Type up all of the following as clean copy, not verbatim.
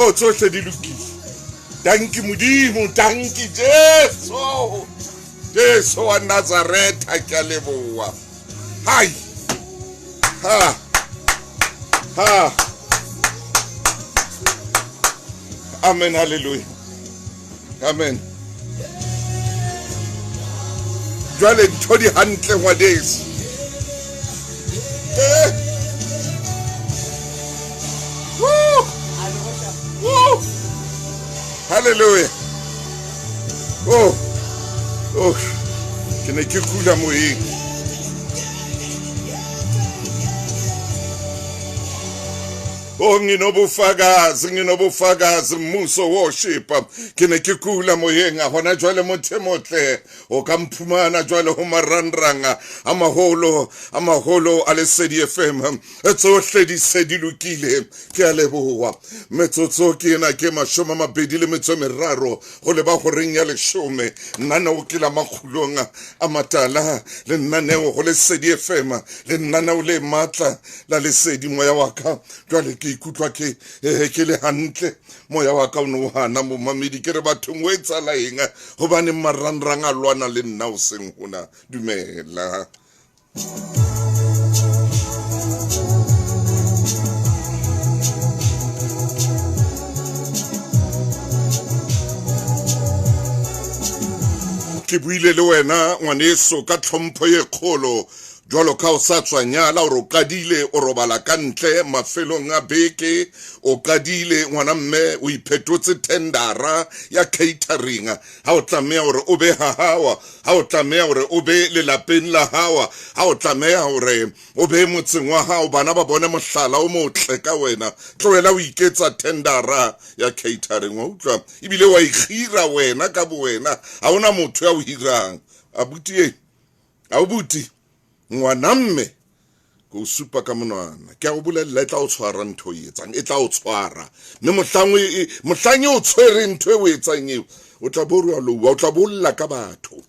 O tsohle di lokile. Danki Modimo, danki Jesu. Jesu wa Nazaretha, ke a leboha. Hai. Ha. Ha. Amen, hallelujah. Amen. Jwale ntho di hantle ngwaneso. Eh. Woo! Woo! Hallelujah. Oh. Oh. Ke ne ke kula moyeng. Oh nginobufakazi nginobufakazi mmuso worship ke ne ke kula moyeng a hona jwale motho e motle o ka mphumana jwale ho marangrang a maholo a maholo a Lesedi FM tsohle di se di lokile ke a leboha metsotso ke ena ke 23 go leba horeng ya 10 nnaneo ke la makgulong a matala le nnaneo go Lesedi FM le nnaneo le matla la Lesedi moya wa ka jwale ke ikutlwa ke eh, ke le hantle moya wa ka o ne o hana momamedi ke re bathong o etsala eng gobaneng marangrang a lwana le nna o seng gona dumela ke buile le wena ngwaneso ka tlhompho ye kgolo jwalo ka o sa tswa nyala gore o qadile o robala ka ntle mafelong a beke o qadile ngwana mme o iphetotse tendera ya catering ha o tlameha hore o be hahawa ha o tlameha hore o be lelapeng la hawa ha o tlameha hore o be motseng wa hao bana ba bone mohlala o motle ka wena tlohela o iketsa tendera ya catering wa utlwa ebile wa ikgira wena ka bowena ha ona motho ya o hirang abuti e abuti ngwana mme ke o supa ka monwana ke a go bolelela e tla o tshwara ntho e etsang e tla o tshwara mme mohlang e, mohlang e o tshwereng ntho e o etsang eo o tla bo re loua o tla bo lla ka batho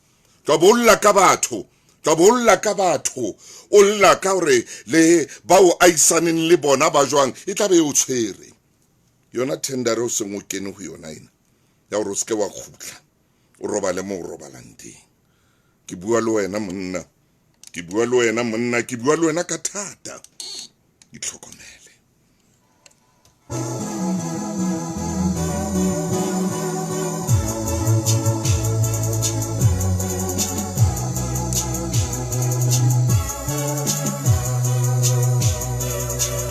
tla bo lla ka batho tla bo lla ka batho o lla ka gore le ba o aisaneng le bona ba jwang e tla be e o tshwere yona tendere o seng o kene go yona ena ya gore o seke wa khutla o robale mo o robalang teng ke bua le wena monna ke bua le wena monna ke bua le wena ka thata itlhokomele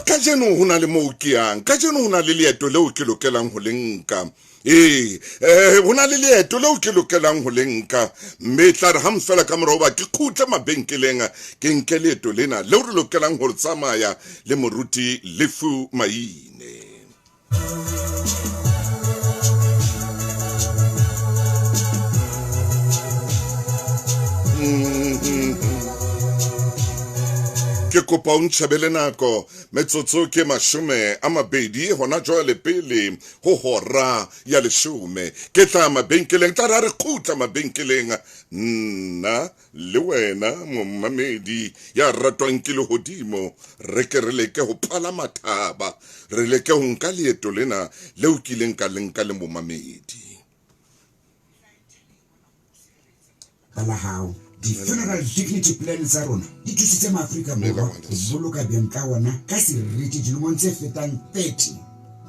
kajeno ho na le moo ke yang kajeno ho na le leeto leo ke lokelang ho le nka ee eh, ho na le leeto leo ke lokelang ho le nka mme e tla re gang fela ka morago ba ke khutle mabenkeleng ke nke leeto lena leo re lokelang ho tsamaya le moruti Lefu Maine. Ke kopa o ntšhabele nako metsotso ke 20 hona jwale pele ho hora ya 10 ke tla mabenkeleng tla ra re kgutla mabenkeleng nna le wena momamedi ya ratwang ke lehodimo re ke re leke ho palama thaba re leke ho nka leeto lena leo kileng ka le nka le momamedi Ka la hao. Di-funeral dignity plan tsa rona di thusitse maAfrika Borwa ho boloka beng ka ona ka seriti dilemong tse fetang 30.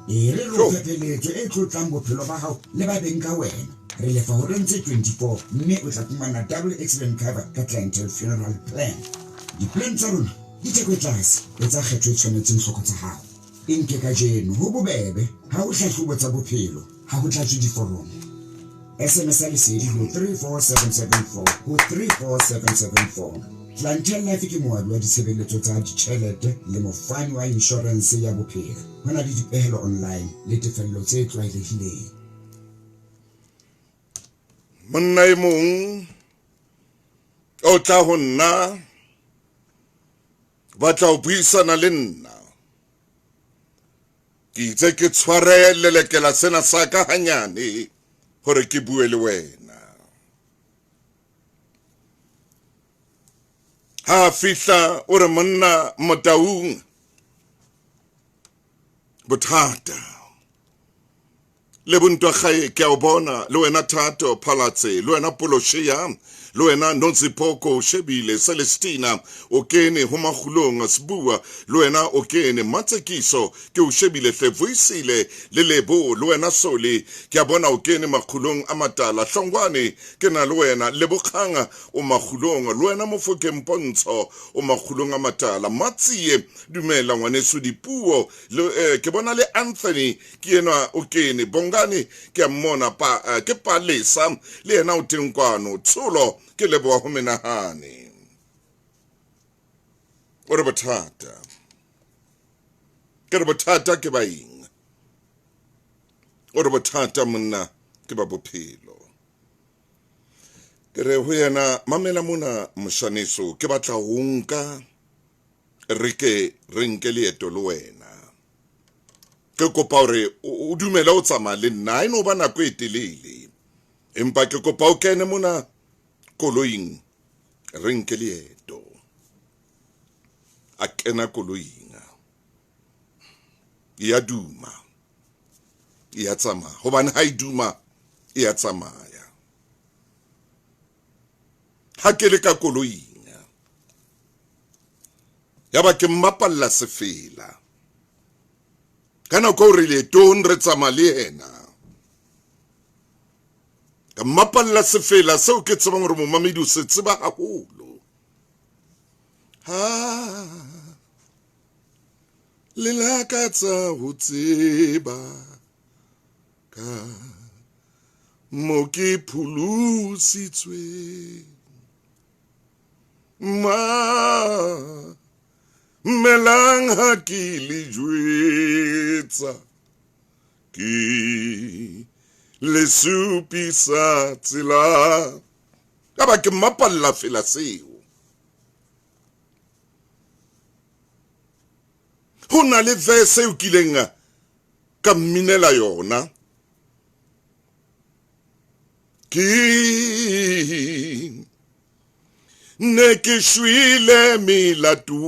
E re re o fe pheletso e tlotlang bophelo ba hao le ba beng ka wena. Re lefa horeng tse 24 mme o tla fumana double accident cover ka Clientele Funeral Plan. Di-plan tsa rona di theko e tlase, etsa kgetho e tshwanetseng hloko tsa hao. E nke kajeno, ho bobebe, ha ho hlahlobo tsa bophelo, ha ho tlatswe diforomo. SMS ya Lesedi ho 34774 ho 34774. Clientele Life ke moabi wa ditshebeletso tsa ditjhelete le mofani wa inshorense ya bophelo. Ho na le dipehelo online le tefello tse tlwaelehileng. Monna e mong o tla ho nna batla ho buisana le nna ke itse ke tshware lelekela sena sa ka hanyane hore ke bue le wena ha fihla o re monna Motaung bothata. Le bontwagae ke a o bona, le wena Thato Phalatse, le wena Poloshea, le wena Nonzipoko o shebile, Celestina o kene ho Makgulong, Sbua le wena o kene, Matsekiso ke o shebile hle, Vuyisile le Lebo, le wena Soli ke a bona o kene Makgulong a Matala, Hlongwane ke na le wena, Lebokgang o Makgulong, le wena Mofokeng Pontsho o Makgulong a Matala, Matsie dumela ngwaneso Dipuo le ke bona le Anthony ke enwa o kene, Bongane ke a mmona, pa ke Palesa le yena o teng kwano, Tsholo ke leboha ho menahane. O re bothata, ke re bothata ke ba eng? O re bothata monna ke ba bophelo. Ke re ho yena, mamela mona moshaneso, ke batla ho nka re ke re nke leeto le wena. Ke kopa hore o dumele o tsamaya le nna, ha e no ba nako e telele, empa ke kopa o kene mona koloing re nke leeto. A kena koloing, ya duma, ya tsamaya, hobane ha e duma e ya tsamaya. Ha ke le ka koloing, ya ba ke mmapalla sefela. Ka nako eo re leetong re tsamaya le yena, ka mmapalla sefela seo ke tsebang hore momamedi o se tseba haholo. Ha le lakatsa ho tseba ka mo ke pholositsweng, ma melang ha ke le jwetsa, ke le supisa tsela. Ka ba ke mmapalla fela seo. Ho na le verse eo kileng ka mminela yona. Ke ne ke shwele melatong,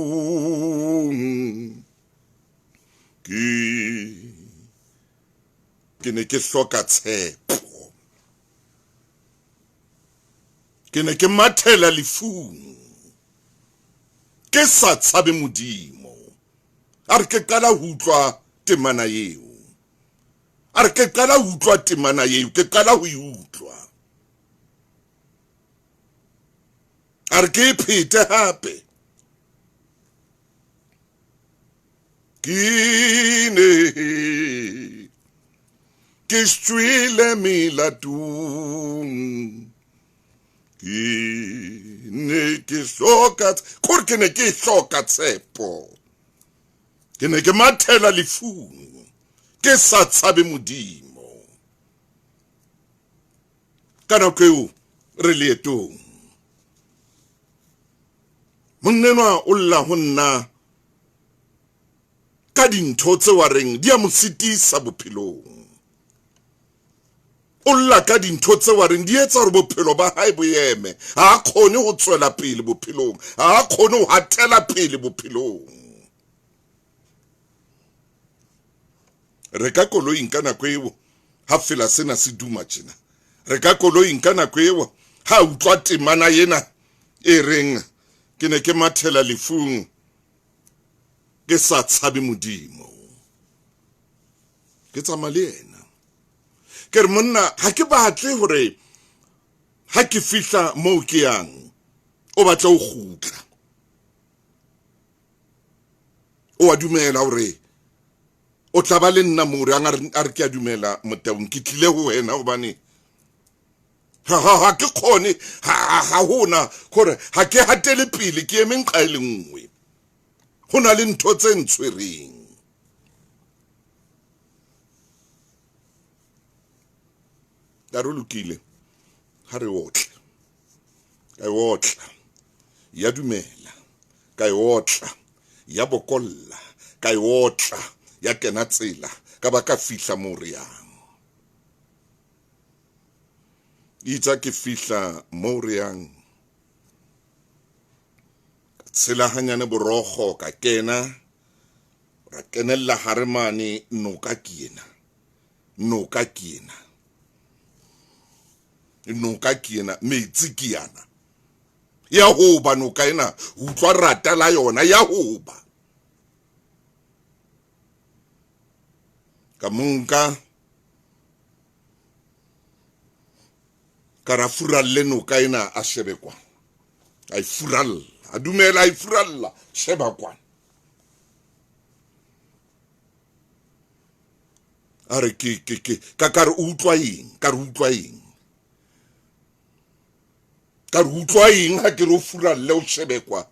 ke ne ke hloka tshepo, ke ne ke mathela lefung, ke sa tshabe Modimo. A re ke qala ho utlwa temana eo, a re ke qala ho utlwa temana eo, ke qala ho e utlwa. A re ke e phete hape. Ke ne ke shwele melatong, ke ne ke hloka, kore ke ne ke hloka tshepo, ke ne ke mathela lefung, ke sa tshabe Modimo. Ka nako eo re leetong, monnenwa o lla ho nna ka dintho tseo a reng di a mo sitisa bophelong. O lla ka dintho tseo a reng di etsa hore bophelo ba hae bo eme, ha a kgone ho tswela pele bophelong, ha a kgone ho hatela pele bophelong. Re ka koloing ka nako eo ha fela sena se duma tjena. Re ka koloing ka nako eo ha utlwa temana ena e reng ke ne ke mathela lefung ke sa tshabe Modimo. Ke tsamaya le yena. Ke re monna, ha ke batle hore ha ke fihla moo ke yang o batla ho kgutla. O a dumela hore o tla ba le nna moo re a re ke a dumela Motaung, ke tlile ho wena hobane ha ke kgone, ha hona hore ha ke hatele pele, ke eme nqa e le nngwe. Ho na le ntho tse ntshwereng. Ka re lokile, ha re otle. Ka e otla, ya dumela, ka e otla, ya bokolla, ka e otla, ya kena tsela, ka ba ka fihla moo re yang. Itse ke fihla moo re yang, ka tshela hanyane borokgo, ka kena, ra kenella hare mane, noka ke ena. Noka ke ena, noka ke ena, metsi ke yana. Ya hoba noka ena, utlwa rata la yona, ya hoba. Ka monka ka ra furalle noka ena, a shebe kwana, a e furalla, a dumela, a e furalla, sheba kwana. A re ke ke ke ka ka re utlwa eng, ka re utlwa eng, ka re utlwa eng ha ke re o furalle o shebe kwa.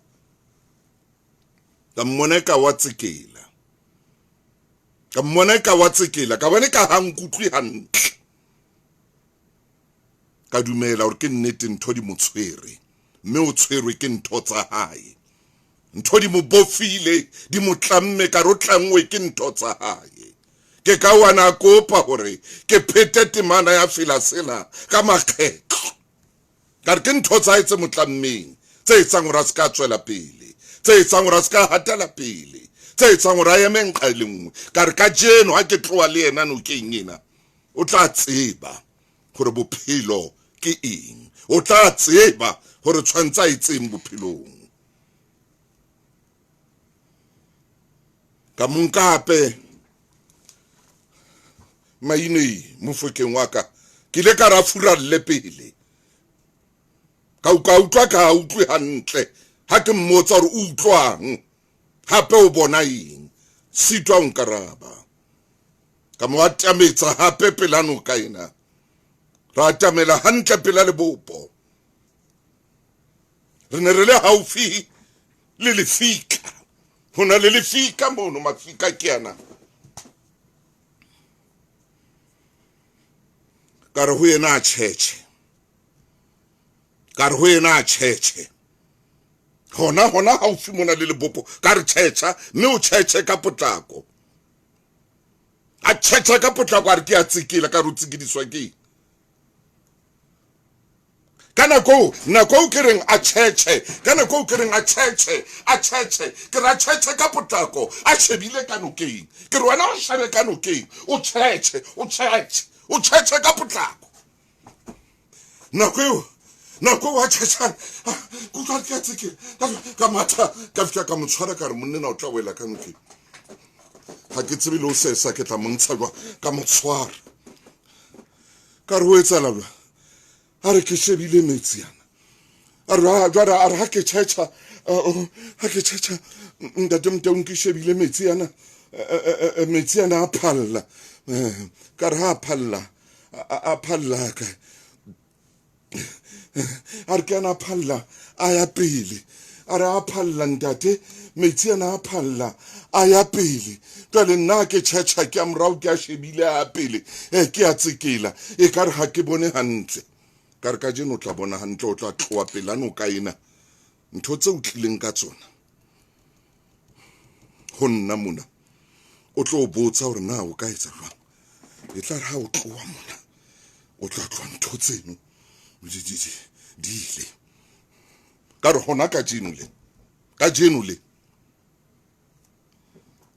Ka mmona ka wa tsekela, ka mmona ka wa tsekela, ka bone ka ha nkutlwe hantle. Ka dumela hore ke nnete ntho di mo tshwere, mme o tshwerwe ke ntho tsa hae. Ntho di mo bofile, di mo tlamme, ka re o tlangwe ke ntho tsa hae. Ke ka wana a kopa hore ke phete temana ya fela sena ka makgetlo. Ka re ke ntho tsa hae tse mo tlammeng, tse etsang hore a se ka tswela pele, tse etsang hore a se ka hatela pele, tse etsang hore a eme nqa e le nngwe. Ka re kajeno ha ke tloha le yena nokeng ena, o tla tseba hore bophelo ke eng, o tla tseba hore tshwantse a etseng bophelong. Ka mo nka hape Mainei mofokeng wa ka, ke ile ka ra furalle pele. Ka utlwa ka utlwe hantle ha ke mmotsa hore o utlwang, hape o bona eng. Sitwa o nkaraba. Ka mo atametsa hape pela noka ena. Ra atamela hantle pela lebopo. Re ne re le haufi le lefika. Ho na le lefika mono, mafika ke ana. Ka re ho yena a tjhetjhe, ka re ho yena a tjhetjhe. Hona hona haufi mona le lebopo, ka re tjhetjha, mme o tjhetjhe ka potlako. A tjhetjha ka potlako, a re ke a tsekela, ka re o tsekediswa ke eng? Ka nako nako ke reng a tjhetjhe, ka nako ke reng a tjhetjhe, a tjhetjhe, ke re a tjhetjhe ka potlako, a shebile ka nokeng. Ke re wena o shebe ka nokeng, o tjhetjhe, o tjhetjhe, o tjhetjhe ka potlako. Nako eo, nako eo a tjhetjhang, ke utlwa ke a tsekela, ka matha, ka fihla ka mo tshwara, ka re monna o tla wela ka nokeng. Ha ke tsebe le ho sesa, ke tla mo ntsha jwang, ka mo tshwara. Ka re ho etsahala jwang? A re ke shebile metsi ana. A re jwale, a re ha ke tjhetjha, ha ke tjhetjha ntate Motaung, ke shebile metsi ana, metsi ana a phalla. Ka re ha a phalla, a phalla kae? A re ke ana a phalla, a ya pele. A re a phalla ntate, metsi ana a phalla, a ya pele. Jwale nna ke tjhetjha, ke a morao, ke a shebile a pele, ke a tsekela, e ka re ha ke bone hantle. Ka re kajeno o tla bona hantle, o tla tloha pela noka ena. Ntho tse o tlileng ka tsona ho nna mona, o tlo botsa hore na o ka etsa jwang. E tla re ha o tloha mona, o tla tloha ntho tseno di ile. Ka re hona kajeno le, kajeno le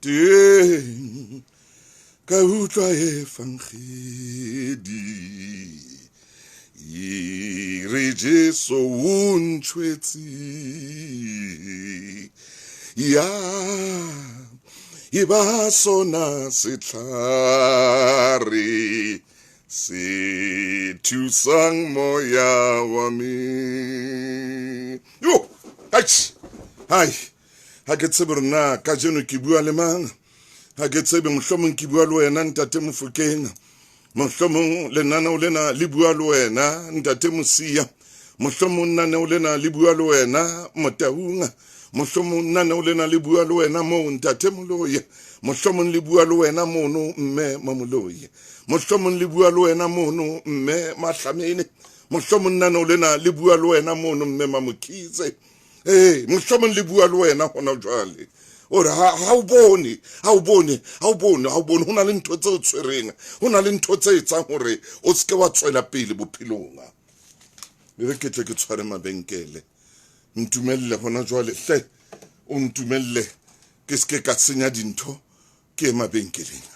teng ka utlwa evangedi e re Jesu o ntshwetse, ya e ba sona setlhare se thusang moya wa me. Yo, ai, ai, ha ke tsebe hore na kajeno ke bua le mang. Ha ke tsebe, mohlomong ke bua le wena ntate Mofokeng, mohlomong lenaneo lena le bua le wena ntate Mosia, mohlomong lenaneo lena le bua le wena Motaung, mohlomong lenaneo lena le bua le wena moo ntate Moloi, mohlomong le bua le wena mono mme Mamoloi, mohlomong le bua le wena mono mme Mahlamene, mohlomong lenaneo lena le bua le wena mono mme Mamokhize. Mohlomong le bua le wena hona jwale. O re ha o bone, ha o bone, ha o bone, ha o bone, ho na le ntho tse o tshwereng, ho na le ntho tse etsang hore o seke wa tswela pele bophelong. E re ke tle ke tshware mabenkele. Ntumelle hona jwale hle, o ntumelle ke seke ka senya dintho, ke ye mabenkeleng.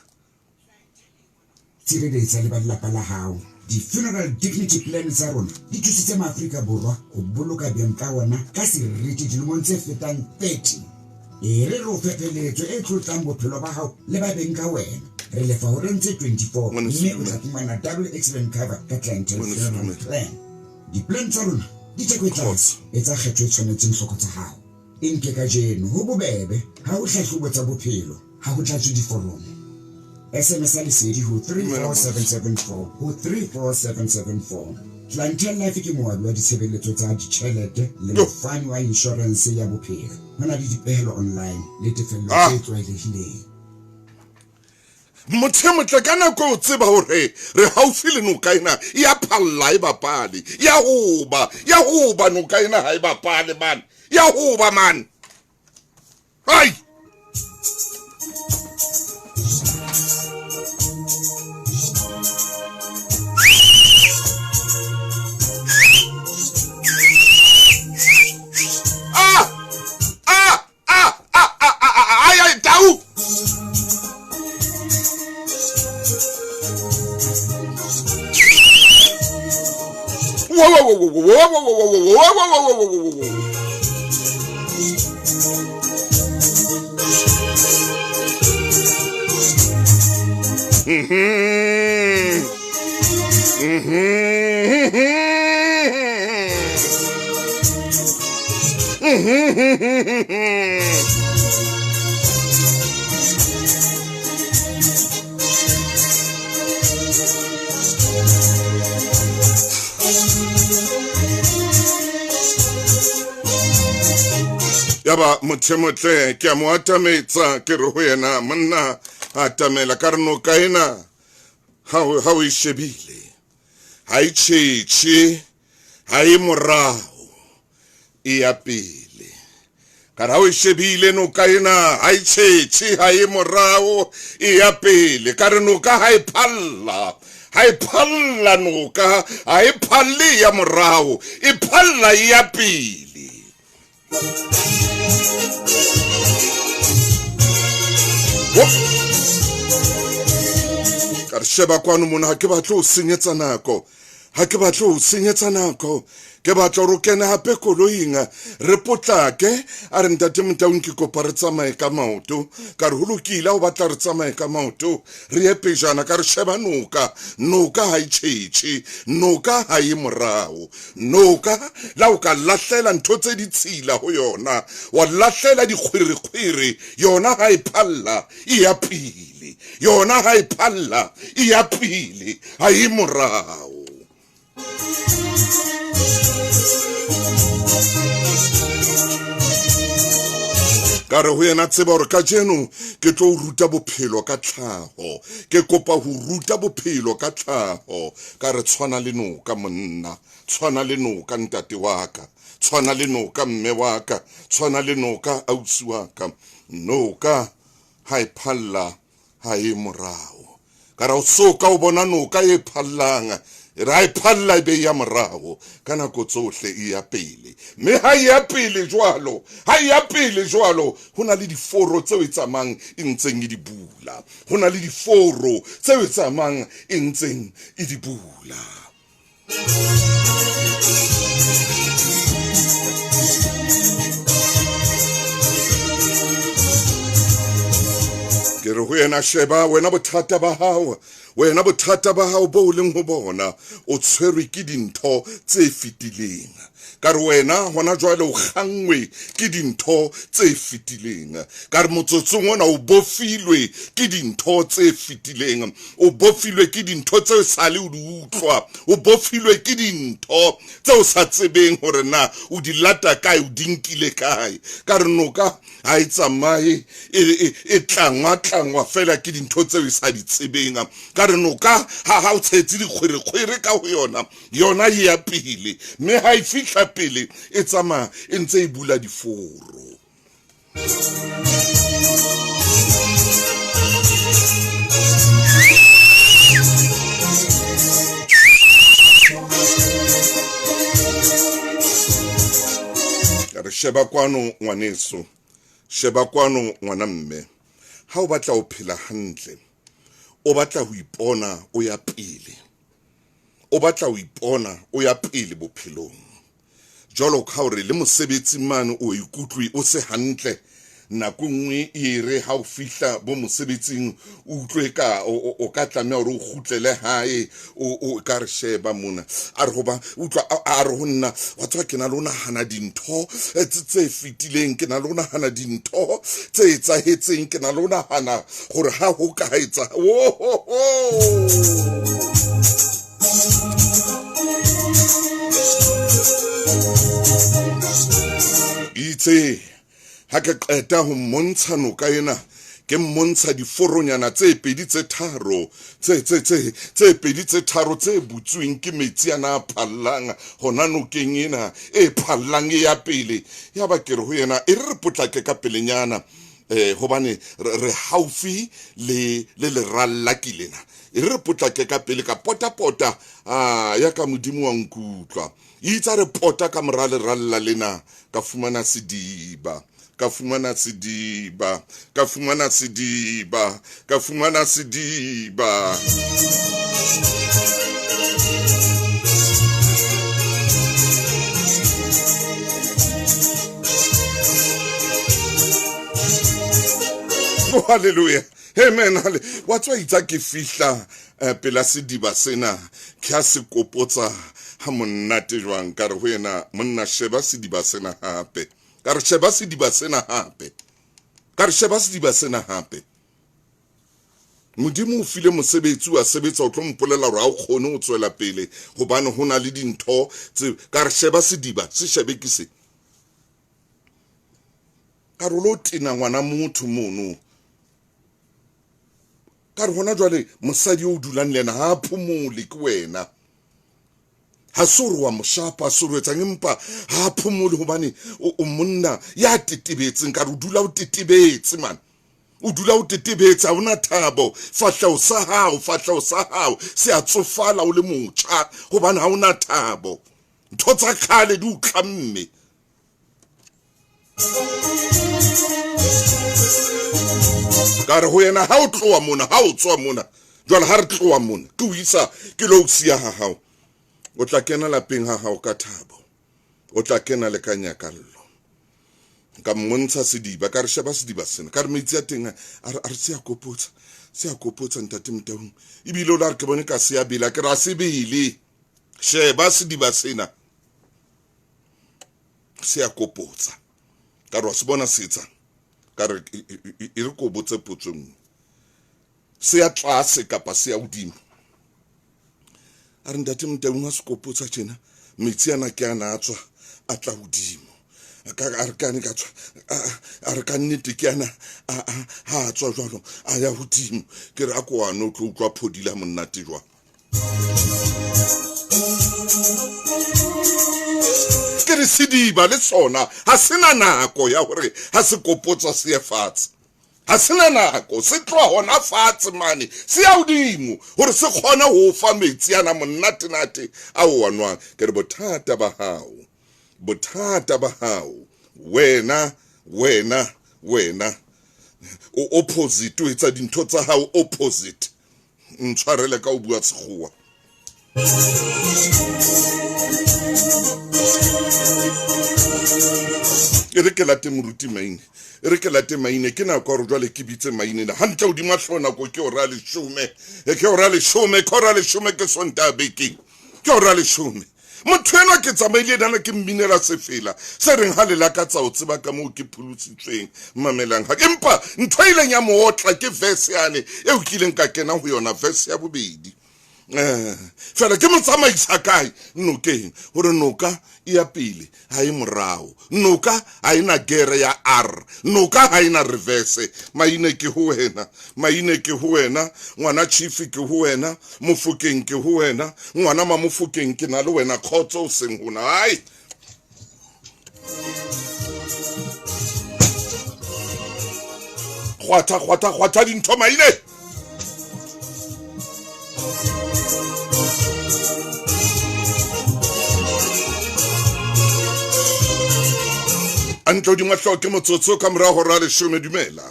Tshireletsa le ba lelapa la hao. Di-funeral dignity plan tsa rona di thusitse maAfrika Borwa ho boloka beng ka ona ka seriti dilemong tse fetang 30. E re re o fe pheletso e tlotlang bophelo ba hao le ba beng ka wena. Re lefa horeng tse 24 mme o tla fumana double accident cover ka Clientele Funeral Plan. Di-plan tsa rona di theko e tlase. Etsa kgetho e tshwanetseng hloko tsa hao. E nke kajeno, ho bobebe, ha ho hlahlobo tsa bophelo, ha ho tlatswe diforomo. SMS a lesedi ho 34774 ho 34774. Clientele Life ke moabi wa ditshebeletso tsa ditjhelete le mofani wa inshorense ya bophelo. Ho na le dipehelo online le tefello tse tlwaelehileng. Motho e motle ka nako o tseba hore re haufi le noka ena ya phalla e bapale ya hoba ya hoba noka ena ha e bapale man ya hoba man ai. Ah ah ah ah ah ah ah ay ay tau. Whoa whoa whoa whoa whoa whoa whoa whoa whoa whoa whoa whoa whoa. Mhm. Mhm. Yaba motho e motle ke a mo atametsa ke re ho yena monna a atamela ka re noka ena ha o e shebile ha e tjhetjhe ha e morao e ya pele ka re ha o e shebile noka ena ha e tjhetjhe ha e morao e ya pele ka re noka ha e phalla ha e phalla noka ha e phalle ya morao e phalla e ya pele. Ka re sheba kwano mona ha ke batle ho senyetsa nako ha ke batle ho senyetsa nako ke batla hore o kene hape koloing re potlake. A re ntate Motaung ke kopa re tsamaye ka maoto. Ka re ho lokile ha o batla re tsamaye ka maoto re ye pejana. Ka re sheba noka noka ha e tjhetjhe noka ha e morao noka la o ka lahlela ntho tse ditshila ho yona wa lahlela dikgwerekgwere yona ha e phalla e ya pele yona ha e phalla e ya pele ha e morao. Ka re ho yena tseba hore kajeno ke tlo o ruta bophelo ka tlhaho ke kopa ho ruta bophelo ka tlhaho. Ka re tshwana le noka monna tshwana le noka ntate wa ka tshwana le noka mme wa ka tshwana le noka ausi wa ka. Noka ha e phalla ha e morao. Ka re o soka o bona noka e phallang e re ha e phalla e be ya morao ka nako tsohle e ya pele mme ha e ya pele jwalo ha e ya pele jwalo ho na le diforo tseo e tsamayang e ntseng e di bula ho na le diforo tseo e tsamayang e ntseng e di bula. Ke re ho yena sheba wena bothata ba hao wena bothata ba hao bo leng ho bona o tshwerwe ke dintho tse fetileng. Ka re wena hona jwale o kgangwe ke dintho tse fetileng. Ka re motsotsong ona o bofilwe ke dintho tse fetileng o bofilwe ke dintho tseo sale o di utlwa o bofilwe ke dintho tseo sa tsebeng hore na o di lata kae o di nkile kae. Ka re noka ha e tsamaye e tlangwa tlangwa fela ke dintho tseo e sa di tsebeng. Ka re noka ha o tshetse dikgwerekgwere ka ho yona yona e ya pele mme ha e fihla pele e tsamaya e ntse e bula diforo. Ka re sheba kwano ngwaneso sheba kwano ngwana mme ha o batla ho phela hantle O batla ho ipona o ya pele. O batla ho ipona o ya pele bophelong. Jwalo ka hore le mosebetsing mane o ikutlwe o se hantle, nako e nngwe e re ha o fihla bo mosebetsing o utlwe ka o ka tlameha hore o kgutlele hae, o ka re sheba mona. A re hoba utlwa a re ho nna, wa tseba ke na le ho nahana dintho tse fetileng, ke na le ho nahana dintho tse etsahetseng, ke na le ho nahana hore ha ho ka etsa itse ha ke qeta ho mmontsha noka ena, ke mmontsha diforonyana tse pedi tse tharo tse tse tse tse pedi tse tharo tse butsweng ke metsi ana a phallang hona nokeng ena e phallang e ya pele. Ya ba ke re ho yena, e re re potlake ka pelenyana, hobane re haufi le leralla ke lena. E re re potlake ka pele, ka pota-pota, ya ka Modimo wa nkutlwa. Itse re pota ka mora leralla lena, ka fumana sediba, ka fumana sediba, ka fumana sediba, ka fumana sediba. Oh, hallelujah. Amen. Wa tswa itsa ke fihla pela sediba sena, ke a se kopotsa ha monate jwang. Ka re ho yena, monna, sheba sediba sena hape. Ka re sheba sediba sena hape. Ka re sheba sediba sena hape. Modimo o file mosebetsi, wa sebetsa, o tlo mpolela hore ha o kgone ho tswela pele hobane ho na le dintho tse. Ka re sheba sediba, se shebe ke se. Ka re o lo tena ngwana motho mono. Ka re hona jwale mosadi o dulang le yena ha a phomole ke wena. Ha se hore wa mo shapa, ha se hore o etsang, empa ha a phomole hobane o monna ya tetebetseng. Ka re o dula o tetebetse man. O dula o tetebetse, ha hona thabo. Fahleho sa hao, fahleho sa hao se a tsofala o le motjha hobane ha hona thabo. Ntho tsa kgale di o tlamme. Ka re ho yena, ha o tloha mona, ha o tswa mona, jwale ha re tloha mona, ke o isa, ke lo o siya ha hao. O tla kena lapeng ha hao ka thabo, o tla kena le ka nyakallo. Ka mmontsha sediba, ka re sheba sediba sena, ka re metsi a teng a re se a kopotsa, se a kopotsa ntate Motaung. Ebile o la re ke bone ka se a bela, ke re a se bele. Sheba sediba sena, se a kopotsa. Ka re wa se bona se etsang? Ka re e re ko botse potso nngwe, se ya tlase kapa se ya hodimo? A re ntate Motaung a se kopotsa tjena, metsi ana ke ana a tswa a tla hodimo. A re kane ka tswa, a re ka nnete ke ana ha a tswa jwalo a ya hodimo. Ke re a ko wane o tlo utlwa phodila monate jwang. Ke re sediba le sona ha sena nako ya hore ha se kopotsa se ye fatshe. Ha sena nako, se tloha hona fatshe mane se ya hodimo hore se kgone ho fa metsi ana monate-nate a o a nwang. Ke re bothata ba hao, bothata ba hao, wena, wena, wena o opposite, o etsa dintho tsa hao opposite. Ntshwarele ka o bua sekgowa. E re ke late moruti Maine, e re ke late Maine, ke nako ya hore jwale ke bitse Maine na hantle hodima hlooho. Nako ke hora ya leshome, ke hora ya leshome, ke hora ya leshome, ke Sontaha bekeng, ke hora ya leshome. Motho enwa ke tsamaile nana ke mminela sefela se reng ha le lakatsa ho tseba ka moo ke pholositsweng, mamelang ha. Empa ntho e ileng ya mo otla ke verse yane eo ke ileng ka kena ho yona, verse ya bobedi. Fela ke mo tsamaisa kae nokeng, hore noka e ya pele ha e morao, noka ha e na gere ya R, noka ha e na reverse. Maine ke ho wena, Maine ke ho wena, ngwana Chief ke ho wena, Mofokeng ke ho wena, ngwana Mamofokeng ke na le wena, kgotso o seng hona. Ai kgwatha kgwatha kgwatha dintho Maine. Antle hodima hlooho ke motsotso ka mora hora leshome. Dumela.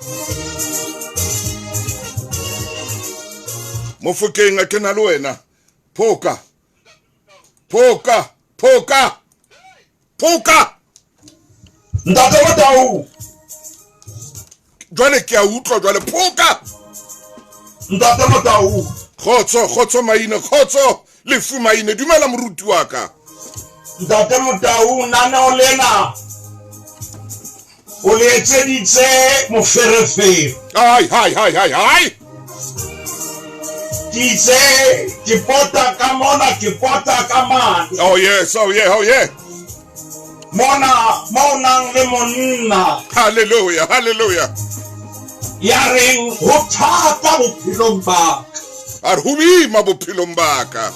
Mofokeng a ke na le wena. Phoka. Phoka, phoka. Phoka. Ntate Motau. Jwale ke a utlwa jwale phoka. Ntate Motau. Kgotso, kgotso Maine, kgotso Lefu Maine. Dumela moruti wa ka. Ntate Motau, naneo lena o le etseditse moferefere. Ai, hai, hai, hai, hai. Ke itse ke pota ka mona, ke pota ka mane. Oh yes, oh yeah, oh yeah. Mona mo o nang le monna. Hallelujah, hallelujah. Ya reng ho thata bophelong ba ka. A re ho boima bophelong ba ka.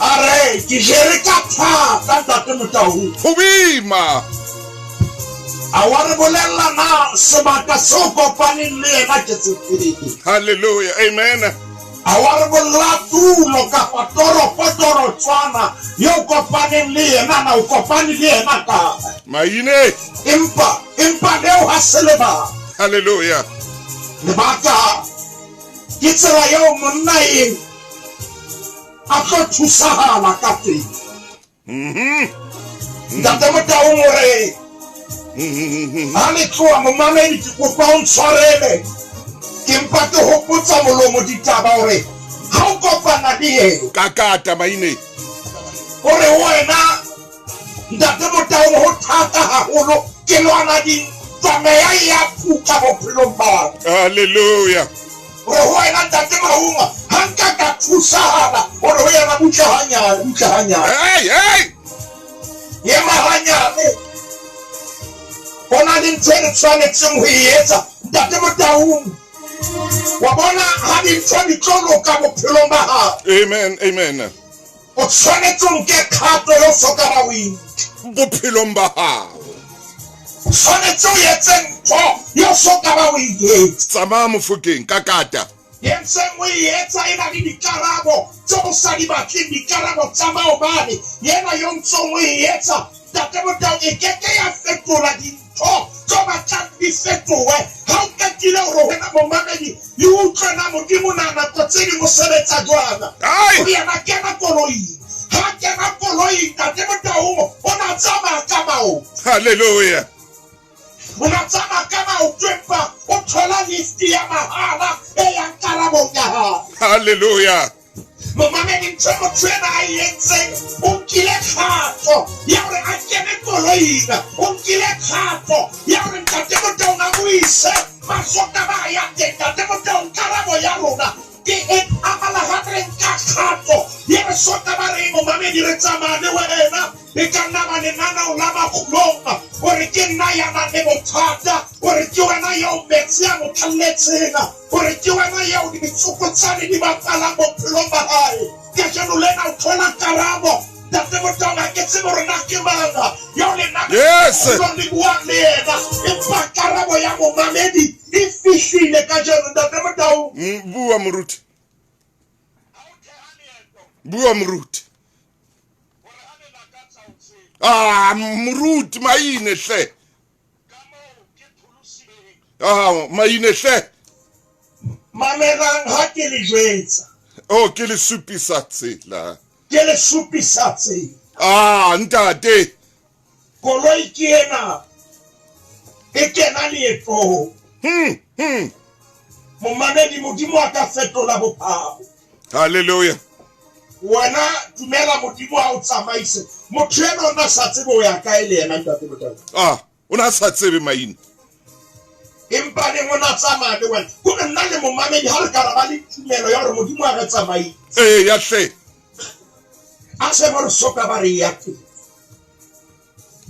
A re ke jere ka thata ntate Motau. Ho boima. A wa re bolella na sebaka seo kopaneng le yena ke sefeng. Hallelujah, amen. A wa re bolla tulo kapa toropo torotswana eo kopaneng le yena na o kopane le yena kae. Maine. Empa empa leo ha se lebaka. Hallelujah. Lebaka ke tsela eo monna eo a tlo thusahala ka teng. Ntate Motaung o re ha le tloha momamedi ke kopa o ntshwarele ke mpa ke hopotsa molomo ditaba hore ha o kopana le yena Kakata Maine. o re wena ntate Motaung ho thata haholo ke lwana dintwa meya e ya phutla bophelong ba ka. Hallelujah. Hore ho wena ntate Maunga ha nka ka thusahala hore ho yena butle hanyane, butle hanyane. Hey, hey. Ema hanyane. Ho na le ntho e re tshwanetseng ho e etsa ntate Motaung. Wa bona ha dintho di tlo loka bophelong ba hao. Amen, amen. O tshwanetse o nke kgato yo soka ba o e nka. Bophelong ba hao. O tshwanetse o etse ntho yo soka ba o e etsa. Tsamaya Mofokeng kakata. E ntseng o e etsa e na le dikarabo tse o sa di batleng, dikarabo tsa maobane. Ena yo ntsong o e etsa Ntate Motau e ke ke ya fetola dintho tse o batlang di fetohe. Ha o qetile hore wena momamedi le utlwe na Modimo na nako tse ding o sebetsa jwang. Ai. Hore yena kena koloing. Ha kena koloing Ntate Motau o na tsamaya ka maoto. Hallelujah. O na tsamaya ka maoto empa o thola lift ya mahala e yang karabong ya hae. Hallelujah. Momamedi, ntho e motho ena a e entseng, o nkile kgato ya hore a kene koloing. O nkile kgato ya hore Ntate Motaung a mo ise masoka ba ya teng. Ntate Motaung, karabo ya rona ke e amala ha re nka kgato ye re soka ba re momamedi re tsamaya le wena. E ka nna ba lenaneo la makgulong hore ke nna ya nang le bothata, hore ke wena eo metsi a mo tlalletseng, hore ke wena eo ditsokotsane di bapalang bophelong ba hae. Kajeno lena o thola karabo. Ntate Motaung, ha ke tsebe hore na ke mang eo lenaneo Yes. le buang le yena, empa karabo ya momamedi e fihlile kajeno. Ntate Motaung. Bua moruti. Bua moruti. Ah, moruti Maine hle. Ah, Maine hle. Mamelang ha ke le jwetsa. Oh, ke le supisa tsela. Ke le supisa tsela. Ah, ntate. Koloi ke ena e kena leetong. Momamedi, Modimo a ka fetola bophelo. Hallelujah. Wena dumela Modimo a o tsamaise. Motho ena o na sa tsebe o ya kae le yena ntate Motau. Ah, o na sa tsebe Maine. Empa neng o na tsamaya le wena. Kore nna le momamedi ha re ka ra ba le tumelo ya hore Modimo a re tsamaise. Eh, ya hle. A se mo re soka ba re ya teng.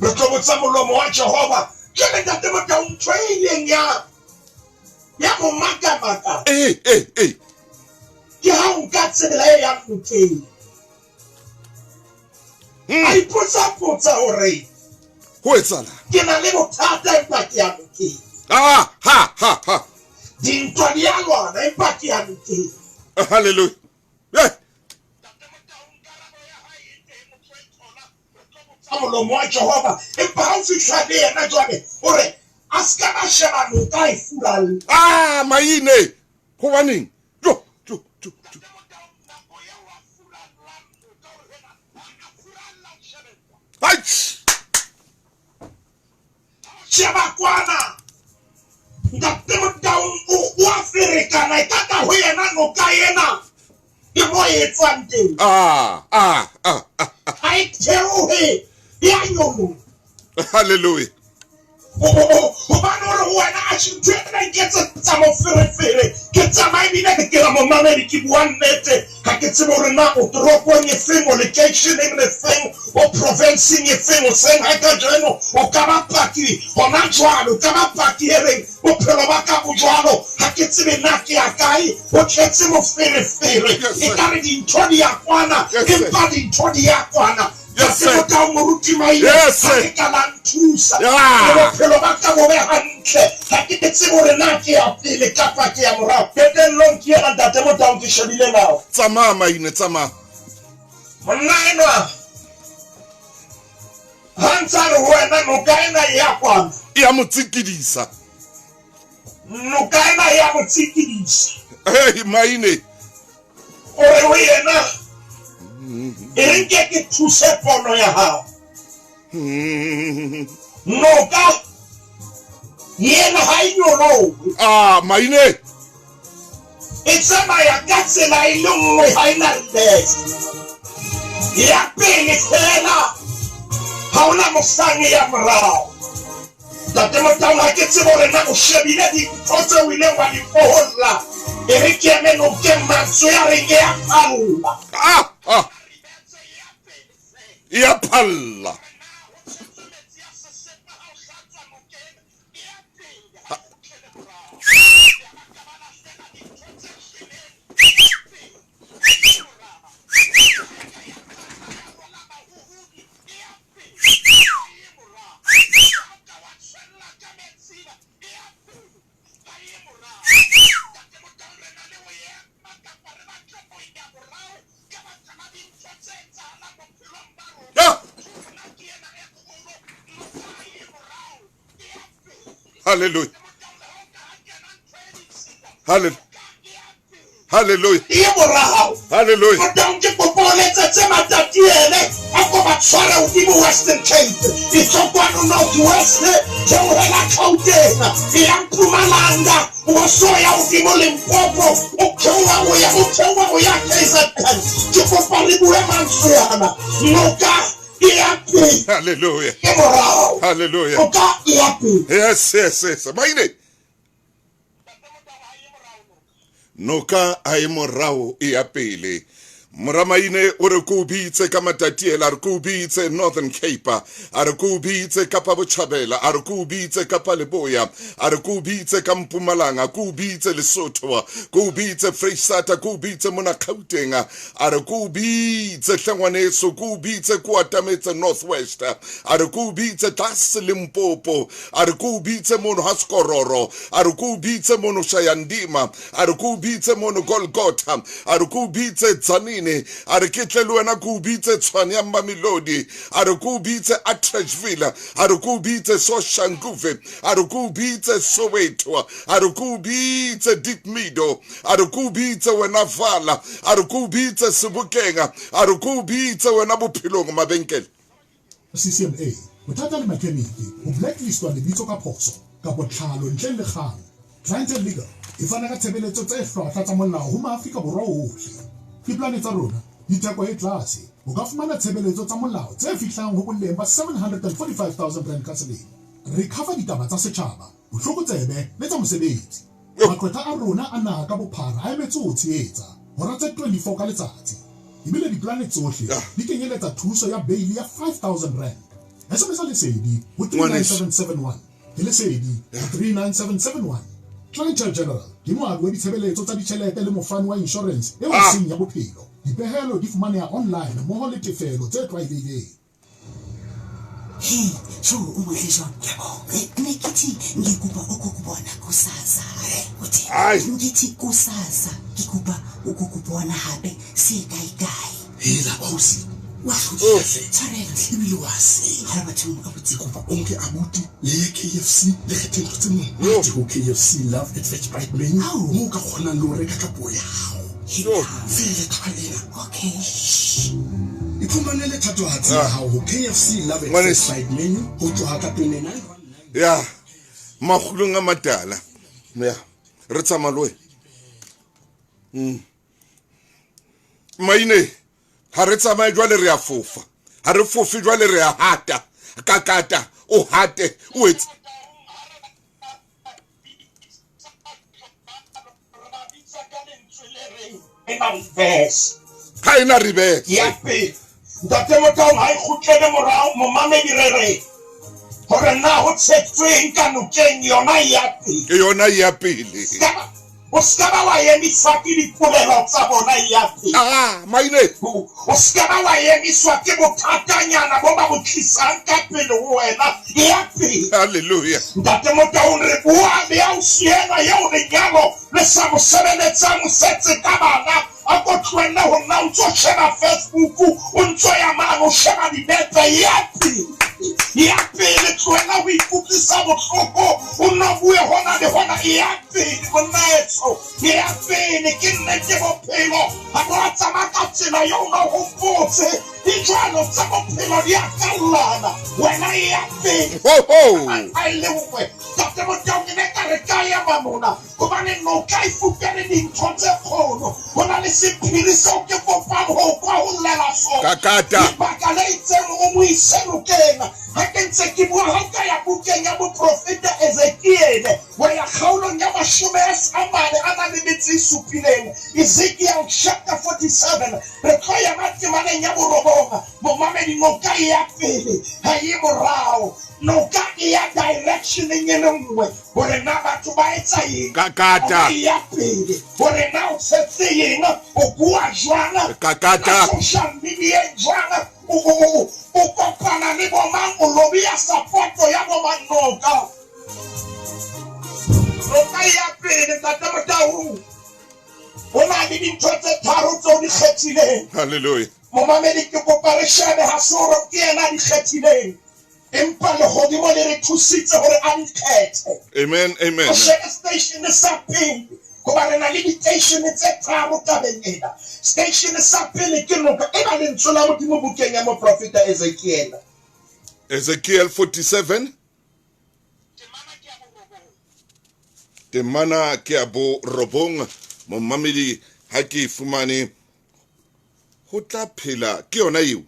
Re tlo botsa molomo wa Jehova. Jwale ntate Motau, ntho e ileng ya ya mo makamaka. Eh, eh, eh. Ke ha o nka tsela e yang nokeng. A ipotsa potsa hore Ho etsahala? Ke na le bothata empa ke ya nokeng. Ah, ha, ha, ha. Dintwa di a lwana empa ke ya nokeng. Hallelujah. Eh. Molomo wa Jehova empa ha o fihla le yena jwale o re a se ka ba sheba noka e furalle. Ah, Maine. Hobaneng? Jo, jo, jo, jo. sheba kwana Ntate Motaung o a ferekana e ka ka ho yena noka ena ke mo e tswang teng. Ah, ah, ah, ah. Ha e theohe, e a nyoloha. Hallelujah. Hobane o re ho wena, Atjhe, ntho ena e nketsetsa moferefere. Ke tsamaya ebile ke re momamedi, ke bua nnete. Ha ke tsebe hore na o toropong efeng, o lekeisheneng lefeng, o provinseng efeng. Hoseng ha kajeno o ka ba paki hona jwale, o ka ba paki e reng, Bophelo ba ka bo jwalo, ha ke tsebe na ke ya kae. Ho tletse moferefere. Ekare dintho di ya kwana, empa dintho di ya kwana. Ntate Motau Moruti Maile, ha ke ka la nthusa hore bophelo ba ka bo be hantle. Ha ke tsebe hore na ke ya pele kapa ke ya morao. Qetellong ke ena Ntate Motau, ke shebile nako. Tsamaya Maine, tsamaya. Monna enwa ha ntse a re ho wena, noka ena e ya kwana. E a mo tsikidisa. Noka ena e a mo tsikidisa. Hey, Maine. O re ho yena, e re nke ke thuse pono ya hao. Noka yena ha e nyolohe. Ah, Maine. E tsamaya ka tsela e le nngwe, ha e na left. Ya pele fela, ha hona mohlang e ya morao. Ntate Motaung, ha ke tsebe hore na o shebile dintho tseo o ileng wa di boholla. E re ke eme nokeng, mantswe a reng e a phalla. Ah, ah. E a phalla. Hallelujah. Hallelujah. Hallelujah. E morao. Hallelujah. Motaung ke kopa o letsetse Matatiele a ko ba tshware hodimo Western Cape. E tswa kwano North West, theohela Gauteng, e ya Mpumalanga, o so ya hodimo Limpopo, o theoha o ya o theoha o ya KZN. Ke kopa re bue mantswe ana. Noka e ya pele. Hallelujah. E morao. Hallelujah. Noka e ya pele. Yes, yes, yes. Maine. Noka a e morao e ya pele. Moramaine o re ko bitse ka Matatiela, a re ko bitse Northern Cape, a re ko bitse Kapa Botjhabela, a re ko bitse Kapa Leboya, a re ko bitse ka Mpumalanga, ko bitse Lesotho, ko bitse Freistata, ko bitse mona Gauteng, a re ko bitse hle ngwaneso, ko bitse ko atametse North West, a re ko bitse tlase Limpopo, a re ko bitse mono ha Sekororo, a re ko bitse mono Shayandima, a re ko bitse mono Golgotha, a re ko bitse Tzaneen, a re ke tle le wena ko bitse Tshwane ya Mamelodi, a re ko bitse Atteridgeville, a re ko bitse Soshanguve, a re ko bitse Soweto, a re ko bitse Diepmeadow, a re ko bitse wena Vala, a re ko bitse Sebokeng, a re ko bitse wena Bophelong mabenkele. CCMA, bothata le makheniki, ho blacklistwa lebitso ka phoso kapa tlhalo ntleng le kgang. Clientele Legal e fana ka tshebeletso tse hlwahlwa tsa molao ho maAfrika Borwa ohle. Dipolane tsa rona di theko e tlase. O ka fumana tshebeletso tsa molao tse fihlang ho boleng ba R745 000 ka selemo. Re cover ditaba tsa setjhaba, botlokotsebe le tsa mosebetsi. Maqwetha a rona a naha ka bophara a emetse ho o tshehetsa hora tse 24 ka letsatsi. Ebile dipolane tsohle di kenyeletsa thuso ya beili ya R5000. SMS-a Lesedi ho 39771. Ke Lesedi ho 39771. Clientele General ke moabi wa ditshebeletso tsa ditjhelete le mofani wa inshorense eo e seng ya bophelo. Dipehelo di fumaneha online mmoho le tefelo tse tlwaelehileng. Hey, sho o motle jwang? Ngiyabonga. Ne ngithi ngikupa ukukubona kusasa. Uthi ngithi kusasa ngikupa ukukubona hape se kae kae. Hela ausi. Wa hlodisa hle. Tshwarelo hle. Ebile wa senya. Ha bathong abuti. Ke kopa o nke abuti le ye KFC le kgethe ntho tse monate ho KFC Love at First Bite menu. Moo o ka kgonang le ho reka ka puo ya hao. Fele taba ena. Okay. Iphumanele thatohatsi ya hao ho KFC Love at First Bite menu ho tloha ka 29. Ya makgulong a matala. Ya re tsamaya le wena. Maine ha re tsamaye jwale re a fofa. Ha re fofe jwale re a hata. Kakata o hate o etse. Ha ena reverse. Ya pele. Ntate Motaung ha e kgutlele morao momamedi re re hore na ho tshetsweng ka nokeng yona ya pele. Ke yona ya pele. O ska ba wa emiswa ke dipolelo tsa bona ya pele. Ah, maine. O ska ba wa emiswa ke bothatanyana bo ba bo tlisang ka pele ho wena ya pele. Hallelujah. Ntate Motaung re bua le ya o siena eo lenyalo le sa mo sebeletsang o setse ka bana. A ko tlohelle ho nna o ntso sheba Facebook, o ntso ya mane o sheba dinepe ya pele. Ya pele tlohella ho ikutlwisa bohloko, o nno bue hona le hona ya pele monna etsho. Ya pele ke nnete bophelo ha bo a tsamaya ka tsela eo o no hopotse. Di jwalo tsa bophelo di a kallana. Wena ya pele. Ho ho. A e le nngwe. Ntate Motaung ke ne ka re ka ema mona hobane noka e fupere dintho tse kgolo. Ho na le sephiri seo ke kopang ho kwa ho llela sona. Kakata. Lebaka le itseng o mo ise nokeng. Ha ke ntse ke bua ha o ka ya bukeng ya moprofeta Ezekiele wa ya kgaolong ya 44 a na le metso e supileng. Ezekiel chapter 47 re tlo ya matemaneng ya borobong. Momamedi noka e ya pele ha e morao. Noka e ya directioneng e le nngwe hore na batho ba etsa eng. Kakata. E ya pele hore na o tshetse eng, o bua jwang. Kakata. Social media jwang, o kopana le bomang, o lobby-a support-o ya bomang noka. Noka e ya pele Ntate Motaung. Ho na le dintho tse tharo tseo di kgethileng. Hallelujah. Momamedi ke kopa re shebe ha se hore ke yena a di kgethileng. Empa lehodimo le re thusitse hore a di kgethe. Amen, amen. O shebe station sa pele hoba re na le di-station tse tharo tabeng ena. Station sa pele ke noka e ba lentswe la Modimo bukeng ya moprofeta Ezekiel. Ezekiel 47. Temana ke ya borobong. Momamedi ha ke fumane ho tla phela ke yona eo.